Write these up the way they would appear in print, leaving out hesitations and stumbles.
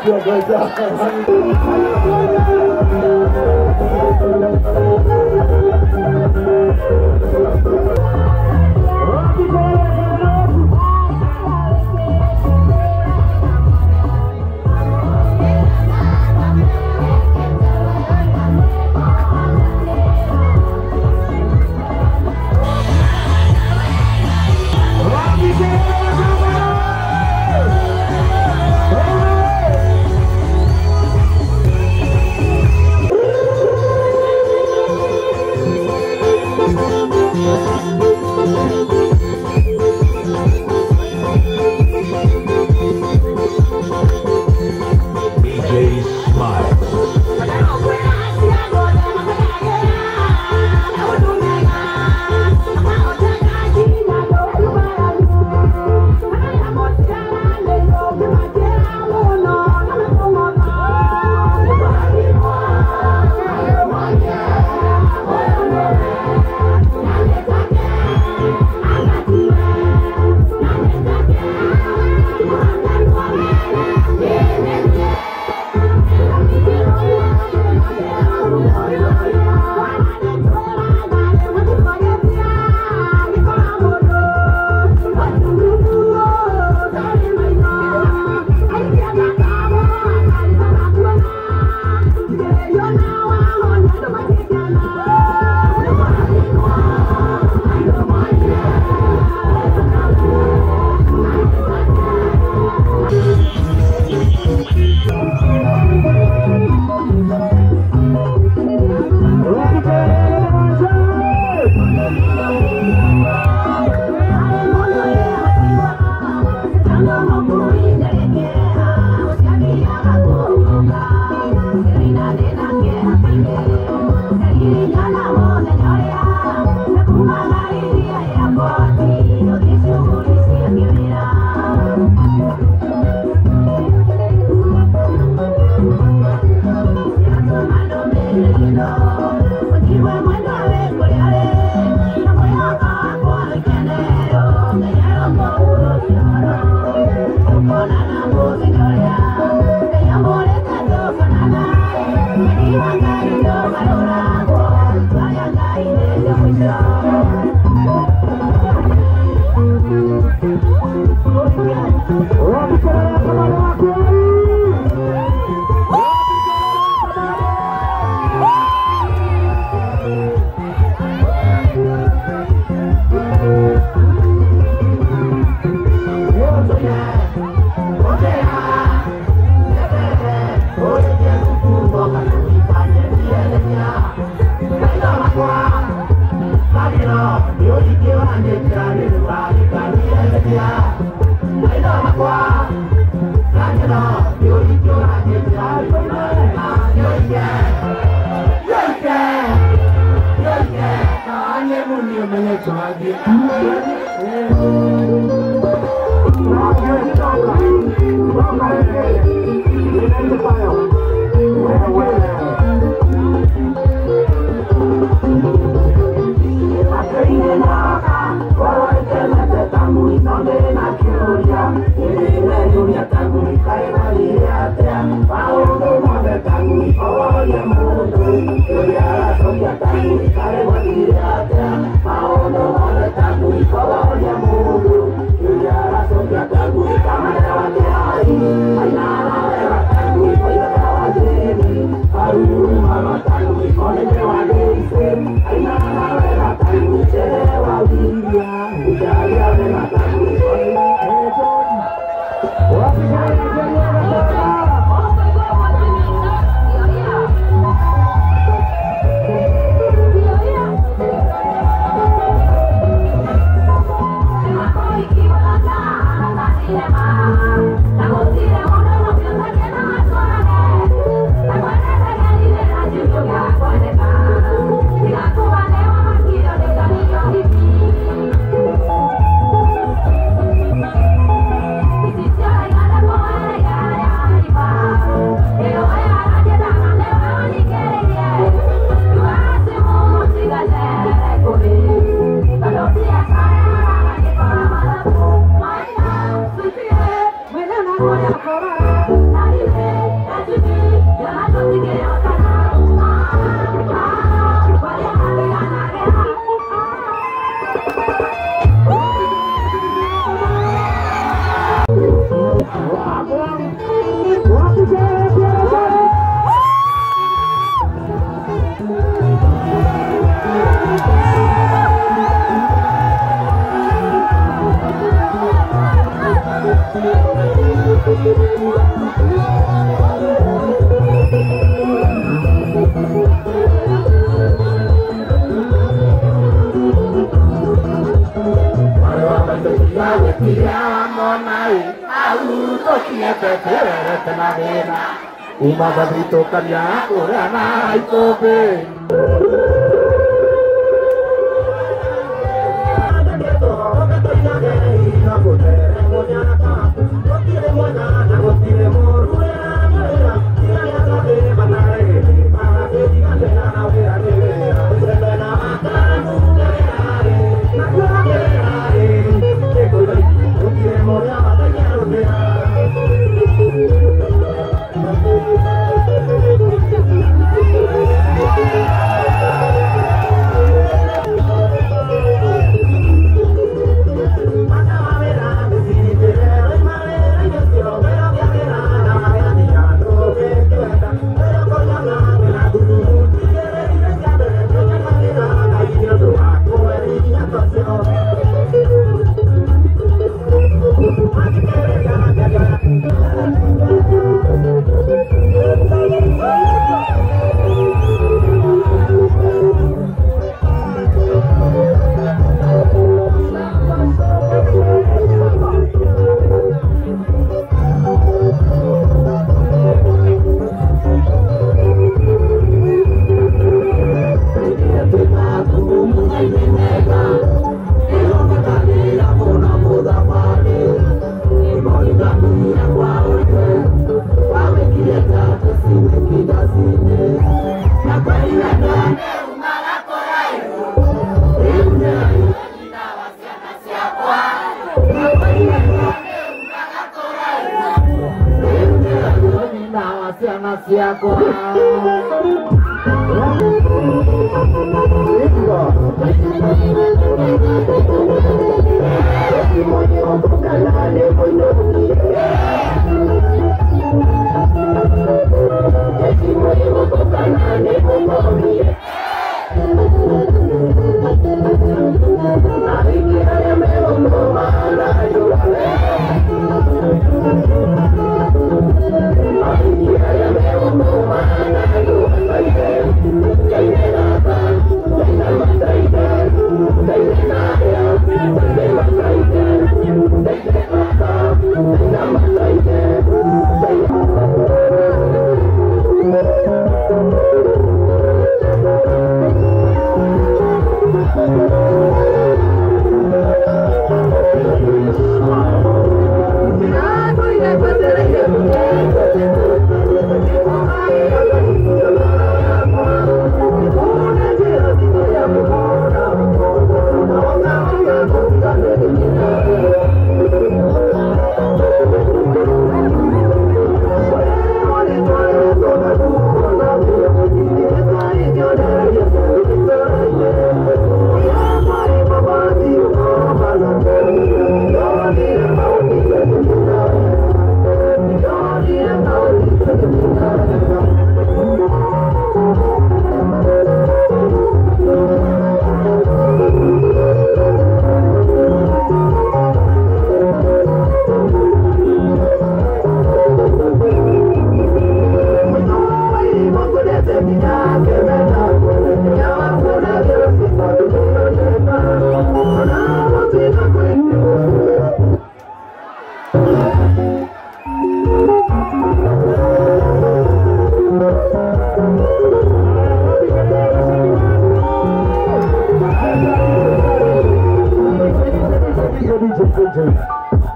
Great job. Thank you.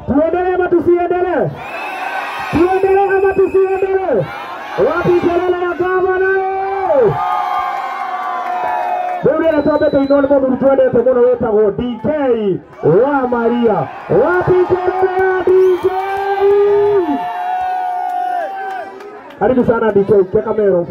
Tuendelee ama tusiendelee? Tuendelee ama tusiendelee? Wapi kelele ya gavana? Bure na tobe tuinone mundu twendete muno wetagwo DK wa Maria. Wapi kelele ya DK? Karibu sana DK, Kekamero.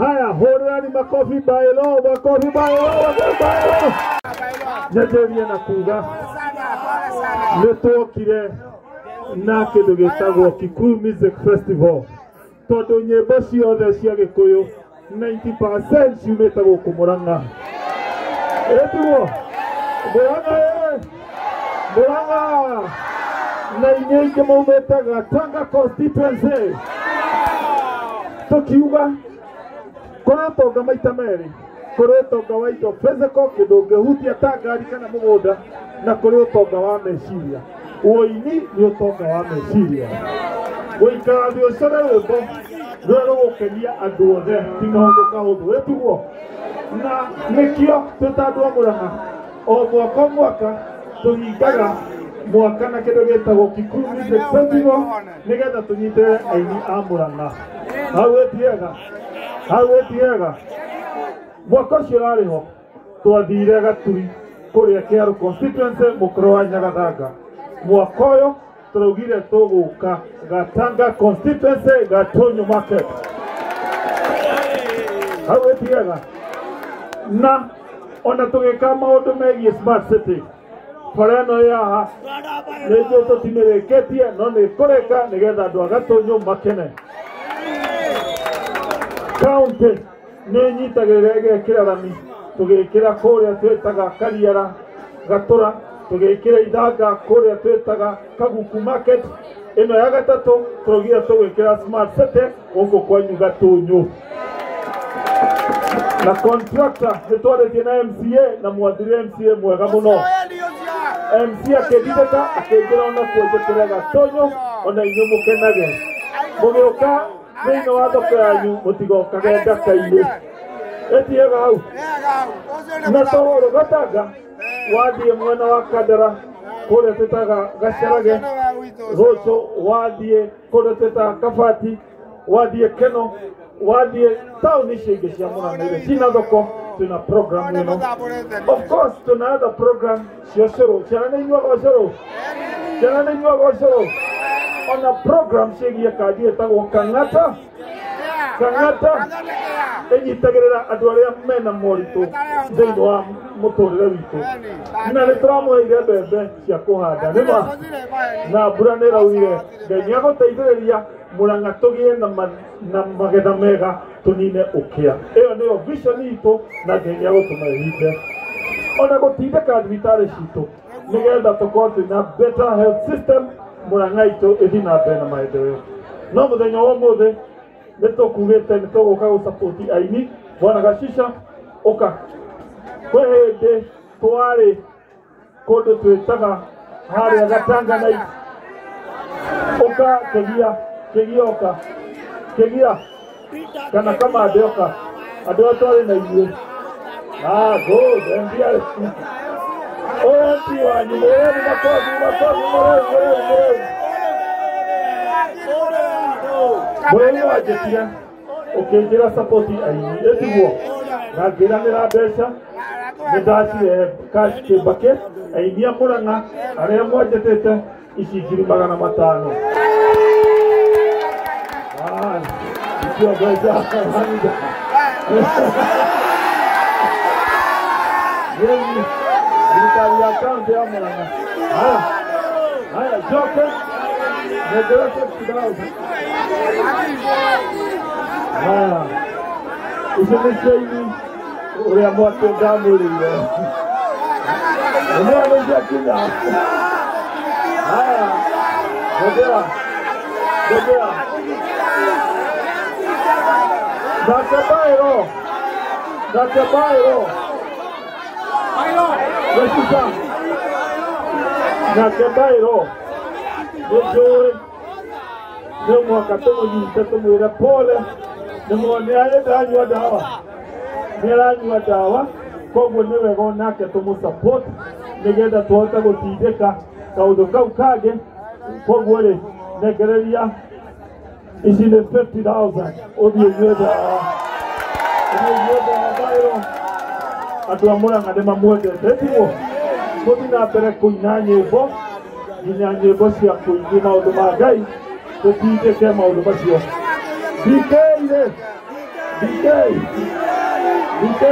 Haya, hũrĩrani makobi bailo, makobi bailo, makobi bailo. Nyenderie na kuga nĩ twokire na kĩndũ gĩtagwo Kikuyu Music Festival, tondũ nyĩmbo ciothe cia Gĩkũyũ 90% ciumĩte gũkũ Murang'a. Ĩtiguo Murang'a, Murang'a, na inyuĩ ingĩ maumĩte Gatanga constituency. Tũkiuga kũrĩ ũtonga maita merĩ, kũrĩ ũtonga wa indo physical, kĩndũ ũngĩhutia ta ngari kana mũgũnda, na kũrĩ ũtonga wa meciria. Ũini nĩ ũtonga wa meciria. Gũikara thĩ ũcore rwĩmbo rũrĩa rũgũkenia andũ othe ti kaũndũ kahũthũ, ĩtiguo. Na nĩkĩo twĩ ta andũ a Murang'a o mwaka o mwaka tũhingaga mwaka na kĩndũ gĩtagwo Kikuyu Music Festival nĩgetha tũnyitĩrĩre aini a Murang'a. Hau ĩtiega, hau ĩtiega. Mwaka ũcio ũrarĩ ho twathire Gaturi kũrĩa Kĩarũ constituency mũkũrũ wa Nyagathanga. Mwaka ũyũ tũraugire tũgũka Gatanga constituency Gatunyu market. Hau ĩtiega. Na ona tũgĩka maũndũ megiĩ smart city, bara ĩno ĩ haha nĩ njũĩ tũtimĩrĩkĩtie, no nĩ kũrĩka nĩgetha andũ a Gatunyu makene. County nĩ ĩnyitagĩrĩra ĩgekĩra rami, tũgĩkĩra kũrĩa twĩtaga Kariara Gatũra, tũgĩkĩra Ithanga kũrĩa twĩtaga Kaguku market. Ĩno ya gatatũ tũraugire tũgwĩkĩra smart city gũkũ kwanyu Gatunyu. Na contractor nĩ twarĩtie na MCA na mwathire MCA mwega mũno. MC akĩndindĩka akĩnjĩra ona kuo njĩkĩre Gatunyu ona inyuĩ mũkenage. Mũgĩũka thĩinĩ wa thoko yanyu mũtigokage ndaka-inĩ. Ĩtiega hau. Na tondũ Gatanga wathiĩ mwena wa Kandara kũrĩa twĩtaga Gacarage, rũciũ wathiĩ kũrĩa twĩtaga Kabati, wathiĩ Keno, wathiĩ taũni icio ingĩ cia Murang'a iria cina thoko, twĩna program ĩno. Of course twĩna other program cia ũcũrũ. Ciana nĩ inyuaga ũcũrũ? Ciana nĩ inyuaga ũcũrũ? Ona program ciĩgiĩ kandi ĩtagwo Kang'ata. Kang'ata ĩnyitagĩrĩra andũ arĩa mena moritũ thĩinĩ wa mũtũrĩre witũ. Na nĩ tũramũheire mbembe cia kũhanda nĩma, na mbura nĩ ĩraurire. Ngai nĩ agũteithĩrĩria Murang'a tũgĩe na magetha mega, tũnine ũkĩa. Ĩyo nĩyo vision itũ na Ngai nĩ agũtũma ĩhinge. Ona gũtindĩka thibitarĩ citũ nĩgetha tũkorwo twĩna better health system, Murang'a itũ ĩthiĩ na mbere na maendeleo. No mũthenya wa ũmũthĩ nĩ tũkugĩte nĩ tũgũka gũsapoti aini. Bwana Gacica, ũka. Kwĩ hĩndĩ twarĩ kũndũ twĩtaga harĩa Gatanga Night. Ũka Kĩgia, Kĩgia ũka, Kĩgia kana Kamande ũka, andũ arĩa twarĩ na ithuĩ. Ah, good, MD arĩ. Ũyũ MP wanyu, mũrĩmi makobi, makobi, mũrĩmi, mũrĩmi, mũrĩmi. Mũrĩmi wanjĩtire ũkĩnjĩra support aini, ĩtiguo na ngĩranĩra mbeca nĩ ndacirehe cash kĩmbakĩ aini a Murang'a arĩa mwanjĩtĩte ici 500,000. Ah, icio mbeca thirikari ya kaunti ya Murang'a. Haya, haya, joke nengera 50,000. Haya, icio nĩ cia aini ũrĩa mwatũ ndamwĩrĩire. Nĩ nĩ ciakinya. Haya, ngengera, ngengera. Nake Bairo, nake Bairo. Gacica. Nake Bairo. Nĩ njũĩ nĩ mũhaka tũmũnyite tũmwĩre pole, nĩ aranyua ndawa, nĩ aranyua ndawa, koguo nĩ wega onake tũmũ support nĩgetha tũhote gũtindĩka kaũndũ kau kangĩ. Koguo rĩ, nengereria ici nĩ 50,000 ũthiĩ ũnyue ndawa, ũthiĩ ũnyue ndawa Bairo. Andũ a Murang'a nĩ mamwendete, tiguo? Tũthiĩ na mbere kũina nyĩmbo nginya nyĩmbo cia kũingĩ maũndũ ma Ngai, tũtindĩke maũndũ macio. DK rĩ, DK DK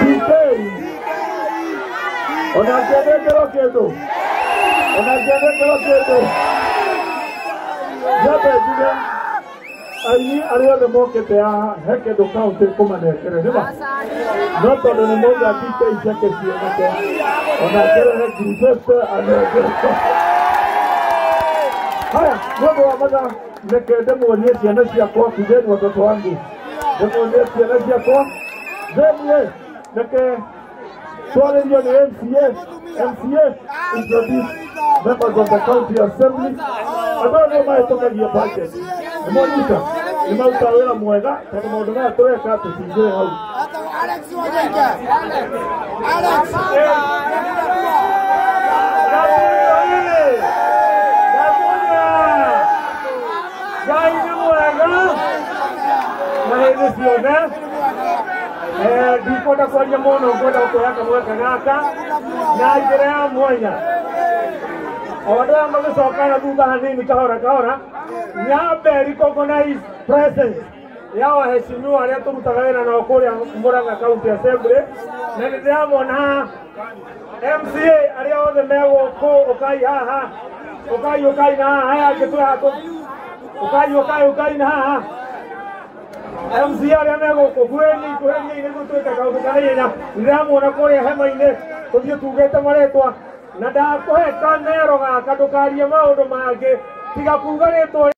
DK ona ngĩanengerwo kĩndũ ona ngĩanengerwo kĩndũ nyambe njuge aini arĩa othe mokĩte haha he kĩndũ kaũntĩ kũmanengere nĩma no tondũ nĩ mauga DK ciake cioneke ona ngĩrehe ngiri anengerwo. Haya, nĩ ũndũ wa mathaa reke ndĩmuonie ciana ciakwa, kujeni watoto wangu, ndĩmuonie ciana ciakwa themue, reke twarĩrio nĩ MCA. MCA introduce members of the county assembly. Andũ aya nĩo mahĩtũkagia budget, nĩmonyita nĩmaruta wĩra mwega tondũ maũndũ maya tũreka tũtingĩrĩ hau. Alex Wajeke. Alex. Ngai nĩ mwega na hĩndĩ ciothe. Ndikwenda kwaria mũno, ngwenda gũkuoya kamweke gaka na njĩra ya mwanya. O andũ aya magĩcoka na thutha hanini kahora kahora, nyambe recognize presence ya waheshimiwa arĩa tũrutaga wĩra nao kũrĩa Murang'a County Assembly, na nĩ ndĩramona haha MCA arĩa othe me gũkũ, ũkai haha, ũkai ũkai na haha, aya angĩ twĩ haha, ũkai ũkai ũkai na haha. MCA arĩa me gũkũ kuhĩrĩriai kuhĩrĩriai nĩguo twĩke kaũndũ ka naihenya. Ndĩramuona kũrĩa hema-inĩ tũthiĩ tugĩte marĩtwa na ndakũhe kamero gaka ndũkarie maũndũ mangĩ tiga kuga rĩtwa.